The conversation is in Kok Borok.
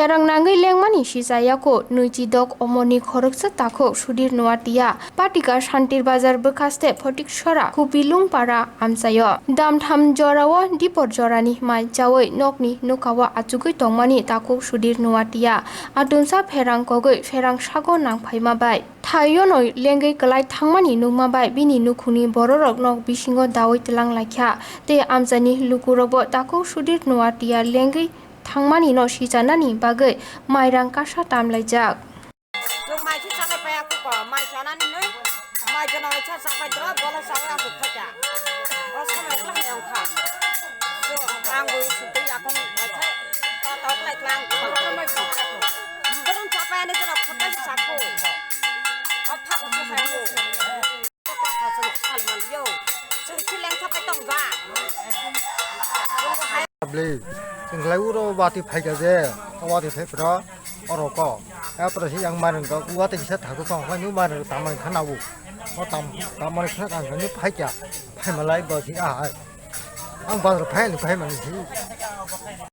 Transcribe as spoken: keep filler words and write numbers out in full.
Pherang nangwi lengmani sichayako nwichi dok omorni khoroksa takhuk Sudhir Noatia, Patika Shantir Bazar bwkhaste Photiksora Khupilung para amchaio. Damtham jorao dipor jorani mai chawi nokni nukao achugwi tongmani takhuk Sudhir Noatia atumsa pherang kogwi pherang sago nangphaima bai. Thaiono lengwi kwlai thangmani nukma bai bini nukhungni bororok nok bisingo dawi tlang laikha tei amchaini lukurokbo takhuk Sudhir Noatia lengwi thangmani no sichanani bagwi mairang kasa tamlaijak. Chwng mai khe chalai paya kuko, mai chanani nwi, mai jona waisa chapai dro, bola chawi aswk khaika. O samai kla hai ongkha. So, ang bo sutwi yakung waisa ta ta klai klang. Borom chapai ani jona khotai sako. O thak khe hai o. Ble, chwng khlai uro watwi phaikha je, o watwi phai phro, oro ko. Apro si yang marang ko, watwi kisa thaku tong, phai nu marang tamai khana bu. O tam, tamai khana kang ni phaikha, phai malai bo si a hai. Ang bazar phai ni phai mani si.